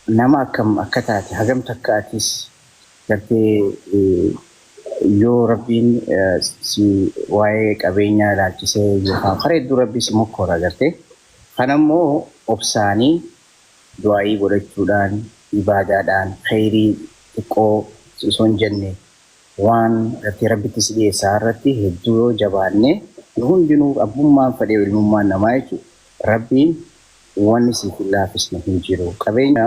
Nama akkam akka taate, hagam takka atis gartee yoo Rabbiin si waa'ee qabeenyaa ilaalchisee yookaan karaa hedduu Rabbi si mokkoora gartee. Kanammoo obsaanii du'aayii godhachuudhaan, ibaadaadhaan, kheyrii xiqqoo osoo hin jenne waan gartee Rabbitti si dhiyeessaa irratti hedduu yoo jabaanne, nu hundinuu abbummaan fedhee ilmummaan namaa jechuudha. Rabbiin wanni siif hin laafisne hin jiru. Qabeenya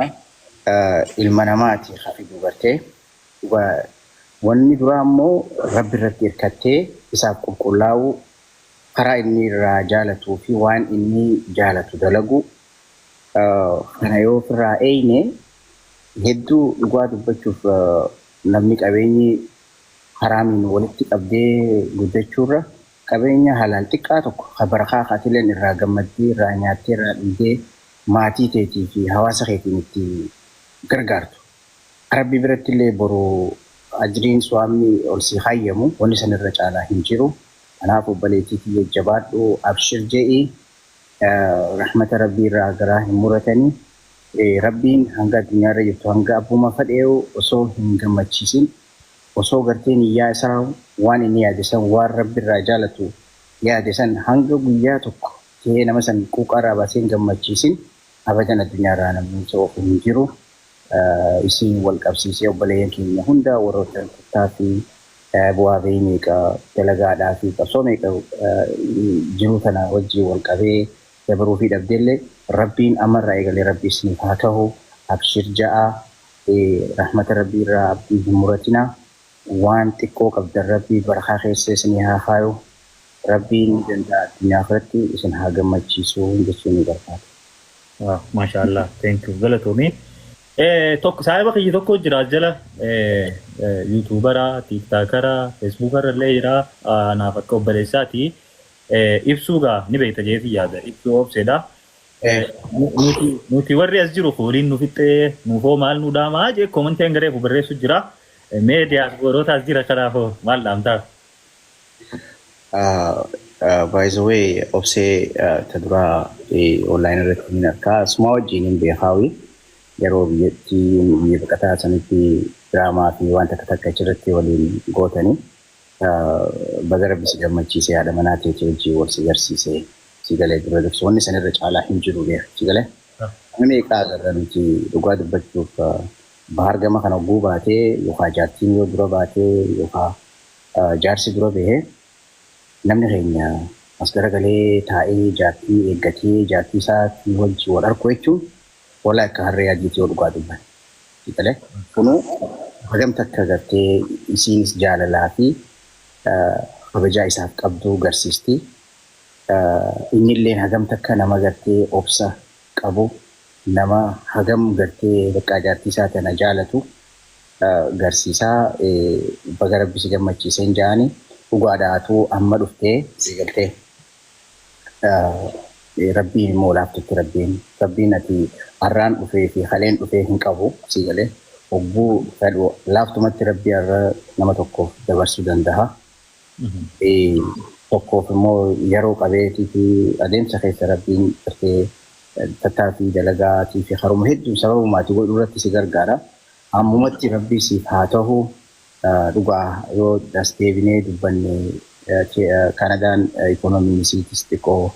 ilma namaati ka fidu gartee. Wanni duraa immoo Rabbi irratti hirkattee isaaf qulqullaa'uu, karaa inni irraa jaalatuu fi waan inni jaalatu dalagu. Kana yoo ofirraa eeyne, hedduu dhugaa dubbachuuf, namni qabeenyi haraamiin walitti qabdee guddachuurra qabeenya halaal xiqqaa tokko ka barakaa kaatileen irraa gammaddee, irraa nyaattee, irraa dhugdee, maatii keetii fi hawaasa keetiin itti gargaartu. Rabbi biratti illee boru ajriin suwaamni ol sii hayyamu wanni san irra caalaa hin jiru. Kanaaf obboleettii tiyya, jabaadhu, abshir je'i, rahmata Rabbii irraa garaa hin muratanii. Rabbiin hanga addunyaa irra jirtu, hanga abbuma fedheewu osoo hin gammachiisin, osoo gartee niyyaa isaa waan inni yaade san, waan Rabbi irraa jaalatu yaade san, hanga guyyaa tokko ta'ee nama san quuqaarraa baasee hin gammachiisin, abadan addunyaa irraa namni isa ofu hin jiru. Isiin wal qabsiisee obboleeyyan keenya hunda warroota tattaaffii bu'aa bahii meeqa, dalagaadhaa fi qabsoo meeqa jiruu tana wajjin wal qabee dabaruu fi dhabdeellee, Rabbiin ammarraa eegalee Rabbi isiniif haa tahu. Abshir ja'a, rahmata Rabbii irraa abdii hin muratina. Waan xiqqoo qabdan Rabbii barakaa keessa isinii haa kaayu. Rabbiin ni danda'a, addunyaa irratti isin haa gammachiisu jechuun ni barbaada. Waaw, maasha Allah, thank you, galatoomii. Tokko saahiba kiyya tokko jira as jala, YouTubera, TikTokera, Facebookera illee jira, naaf akka obboleessaati. Ibsuu gaa ni beekta jeetii yaada, Ibsuu Obseedha. Nuti warri as jiru fooliin nu fixxee, nuufoo maal nu dhaamaa jee commentiin garee barreessu jira. Mee diyaaspooroota as jira kanaafoo maal dhaamtaaf? By the way, Obsee ta duraa online irratti hin argaa. Suma wajjin hin beekaawi. Yeroo biyyatti biyya baqataa sanitti diraamaa fi waan takka takka achirratti waliin gootanii, baga Rabbi si gammachiise, haadha manaa teetii wajjin wal si garsiise. Si galee, dura dursa wanni sanirra caalaa hin jiru, beeka si galee. Nama meeqaa agarra nuti, dhugaa dubbachuuf, bahar gama kana hogguu baatee yookaan jaartiin yoo dura baatee yookaan jaarsi dura bahee, namni keenya as garagalee taa'ee jaartii eeggatee jaartii isaatii wajjin wal arku jechuun walaa akka harree adiitii yoo dhugaa dubban. Galee kunuu hagam takka gartee isiinis jaalalaa fi kabajaa isaaf qabdu garsiisti. Innilleen hagam takka nama gartee obsa qabu, nama hagam gartee bakka jaartii isaa tana jaalatu garsiisaa. Baga Rabbi si gammachiiseen ja'ani. Dhugaadhaatu amma dhuftee si galtee, Rabbiin immoo laaftutti Rabbiin ati har'aan dhufee fi haleen dhufee hin qabu. Si galee, hogguu fedhu laaftumatti Rabbii har'a nama tokkoof dabarsuu danda'a. Tokkoof immoo yeroo qabeetii fi adeemsa keessa Rabbiin gartee tattaaffii dalagaatii fi haruma hedduu sababumaati godhu irratti si gargaara. Ammumatti Rabbii siif haa ta'u. Dhugaa yoo as deebinee dubbanne, Kanadaan ikoonomiin isiitis xiqqoo,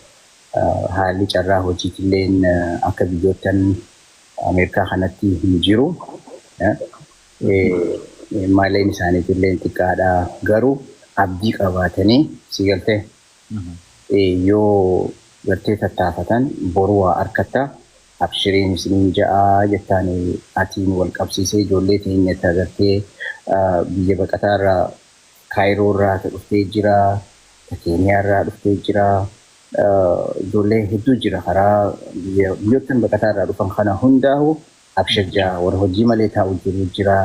haalli carraa hojiitilleen akka biyyoottan Ameerikaa kanatti hin jiru. Maaleen isaaniitillee xiqqaadha. Garuu abdii qabaatanii, si galtee, yoo gartee tattaafatan boru waa harkatta. Abshiriin isiniin ja'a jettaan. Atiin wal qabsiisee ijoollee teenya gartee biyya baqataa irraa, Kaayiroo irraa dhuftee jira, Keeniyaa irraa dhuftee jira. Ijoollee hedduu jira karaa biyyoottan baqataa irraa dhufan kana hundaa'u abshir jaa. Warra hojii malee taa'u jiru jira.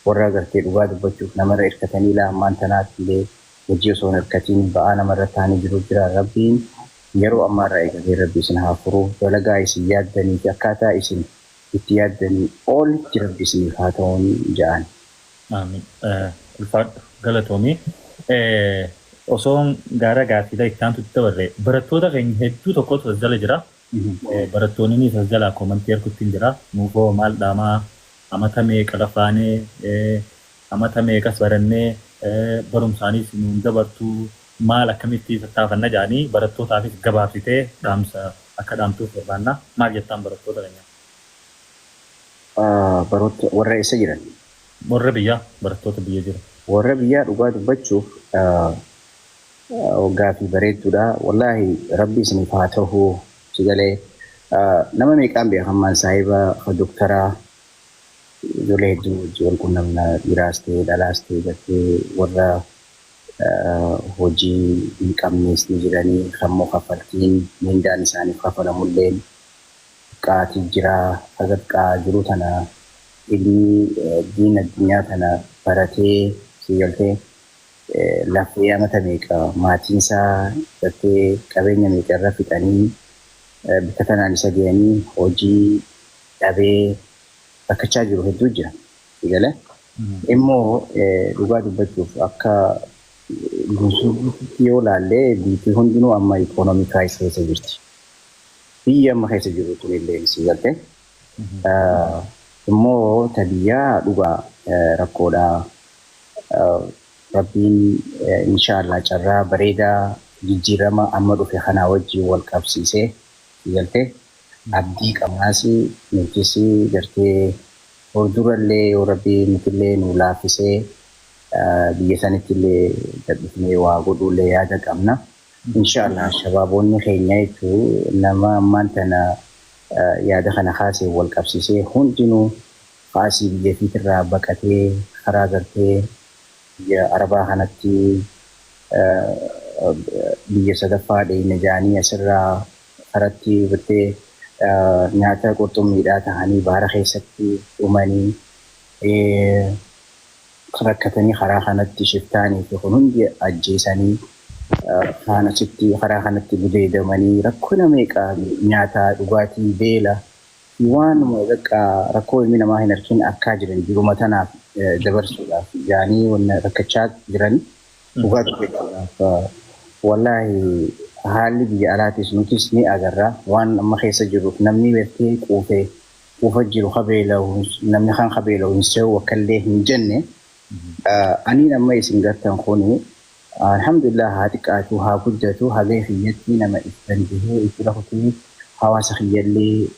Warra gartee dhugaa dubbachuuf namarra hirkatanii ilaa ammaan tanaatti illee hojii osoo hin hirkatiin ba'aa namarra taa'anii jiru jira. Rabbiin yeroo ammaarraa eegalee Rabbi isin haa furu. Dalagaa isin yaaddanii fi akkaataa isin itti yaaddanii olitti Rabbi isiniif haa ta'uun ja'an. Amiin. Ulfaadhu, galatoomii. Osoon gaara gaaffiidha itti aantutti dabarre, barattoota keenya hedduu tokkotu as jala jira. Barattoonni as jalaa comment arguutti hin jira. Nuufoo maal dhaamaa, amata meeqa lafaanee, amata meeqas barannee, barumsaanis nuun dabartuu, maal akkamitti tattaafanna jedhanii barattootaafis gabaabsitee dhaamsa akka dhaamtuuf barbaanna. Maal jettaan barattoota keenya? Baroota warra eessa jiran? Warra biyyaa, barattoota biyya jira. Warra biyyaa dhugaa dubbachuuf gaaffii bareedduudha. Wallaahi Rabbi isiniif haa ta'u, si galee nama meeqaan beekamaan saahiba doktaraa ijoollee hedduu wajjin wal qunnamna, dhiiraas ta'e dhalaas ta'e, gartee warra hojii hin qabnes ni jiranii, kammoo kaffaltiin mindaan isaaniif kafalamullee qaatii jira. Haga qaa jiru tana ilmi diin addunyaa tana baratee, si galtee, lafee amata meeqa maatiin isaa gartee qabeenya meeqa irra fixanii bikka tanaan isa ga'anii hojii dhabee rakkachaa jiru hedduu jira. Si galee? Immoo dhugaa dubbachuuf akka guutuu guutuutti yoo ilaalle, biyyi hundinuu amma economy crisis keessa jirti. Biyyi amma keessa jiru tunillee, si galte. Immoo ta biyyaa dhugaa rakkoodha. Rabbiin inshaallah carraa bareedaa jijjiirama amma dhufe kanaa wajjin wal qabsiisee, si galtee, abdii qabnaas nutis gartee fuuldurallee yoo Rabbi nutillee nu laaffisee biyya sanitti illee gadhufnee waa godhuullee yaada qabna. Inshaallah shabaabonni keenya jechuun nama ammaan tana yaada kana kaasee wal qabsiisee hundinuu kaasii biyya fiitirraa baqatee karaa gartee biyya Arabaa kanatti biyya sadaffaa dheeyna jaanii asirraa karatti gartee nyaata qurxummiidhaa tahanii baara keessatti dhumanii rakkatanii karaa kanatti shiftaanii fi kun hundi ajjeesanii kaan asitti karaa kanatti gudeedamanii rakkoo meeqa, nyaata, dhugaatii, beela, waanuma bakka rakkoo ilmi namaa hin argin akkaa jiran jiruma tanaaf dabarsuudhaaf jaanii wanna rakkachaa jiran. Dhugaa dubbachuudhaaf, wallaahi haalli biyya alaatis nutis ni agarra waan amma keessa jirruuf. Namni gartee quufee quufa jiru kabeela'u, namni kan kabeela'u hin se'u akkallee hin jenne. Aniin amma isin gartan kuni alhamdulillah, haa xiqqaatu haa guddatu, hagee kiyyatti nama if dandahee itti rafutee hawaasa kiyyallee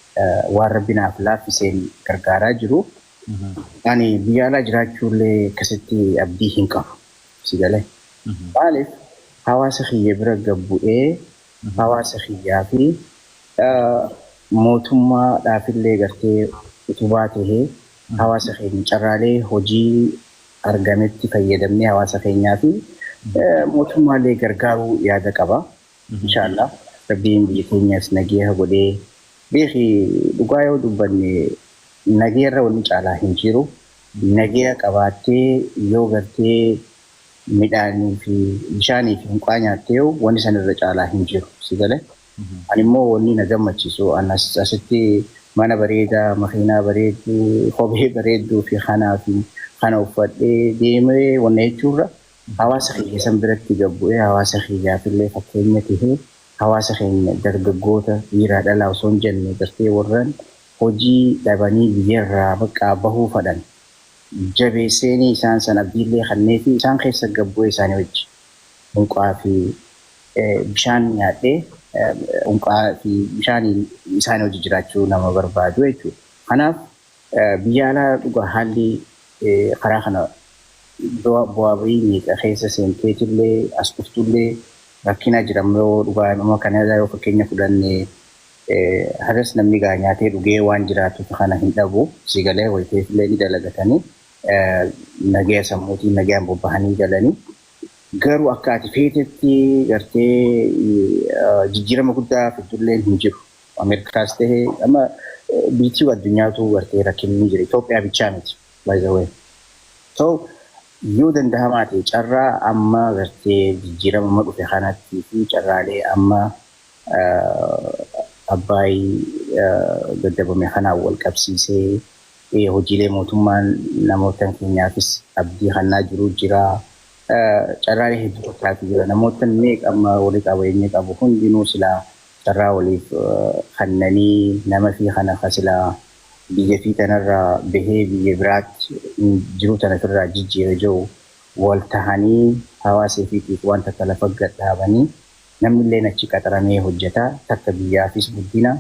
waan Rabbi naaf laaffiseen gargaaraa jiru. Ani biyya alaa jiraachuullee akkasitti abdii hin qabu. Si galee? Maaliif, hawaasa kiyya bira gabbu'ee hawaasa kiyyaa fi mootummaadhaafillee gartee utubaa tahee hawaasa keenya carraalee hojii argametti fayyadamnee hawaasa keenyaa fi mootummaallee gargaaruu yaada qaba. Inshaallah Rabbiin biyya keenyas nageenya godhee. Beeki, dhugaa yoo dubbanne nageerra wanni caalaa hin jiru. Nageenya qabaattee yoo gartee midhaanii fi bishaanii fi hunqaa nyaattee wanni sanirra caalaa hin jiru. Si galee? Ani immoo wanni na gammachiisu asitti mana bareedaa, makiinaa bareedduu, kophee bareedduu fi kanaa fi kana uffadhee deemee wanna jechuurra hawaasa kiyya san biratti gabbu'ee hawaasa kiyyaafillee fakkeenya tahee hawaasa keenya dargaggoota dhiiraa dhalaa osoo hin jenne gartee warran hojii dhabanii biyyarraa bakka bahuu fadhan jabeesseenii isaan san abdiillee kannee fi isaan keessa gabbu'ee isaanii wajji hunqaa fi bishaan nyaadhee hunqaa fi bishaaniin isaanii wajji jiraachuu nama barbaadu jechuudha. Kanaaf biyya alaa dhugaa haalli karaa kana bu'aa bahii meeqa keessa seenteetillee as dhuftullee rakkina jira. Yoo dhugaa nama kana yoo fakkeenya fudhanne, hagas namni gaa nyaatee dhugee waan jiraatuuf kana hin dhabu, si galee, wayiteefillee ni dalagatanii nagaya sammuutiin nagayaan bobbahanii galanii, garuu akka ati feetetti gartee jijjiirama guddaa fiddullee hin jiru. Ameerikaas ta'ee amma biitii addunyaatu gartee rakkinni jira. Itoophiyaa bichaa miti, by the way. So yoo danda'amaa ta'e carraa amma gartee jijjiirama amma dhufe kanatti fi carraalee amma Abbaay gaddabame kanaan wal qabsiisee hojiilee mootummaan namoota keenyaafis abdii kannaa jiru jira. Carraalee hedduu fakkaatu jira. Namoota meeqa amma walii qabeenya qabu hundinuu silaa Carraa waliif kannanii nama fi kana kasilaa biyya fi tanarraa bahee biyya biraatti jiruu tana ofirraa jijjiira jiru wal tahanii hawaasa ofiitiif waan takka lafa gad dhaabanii, namni illee achi qaxaramee hojjeta. Takka biyyaafis guddina,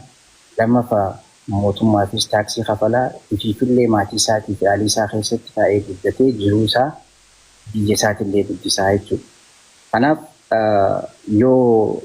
lammaffaa mootummaafis taaksii kafalaa, ifiifillee maatii isaatii fi aalii isaa keessatti taa'ee guddatee jiruu isaa biyya isaatillee guddisaa jechuudha. Kanaaf yoo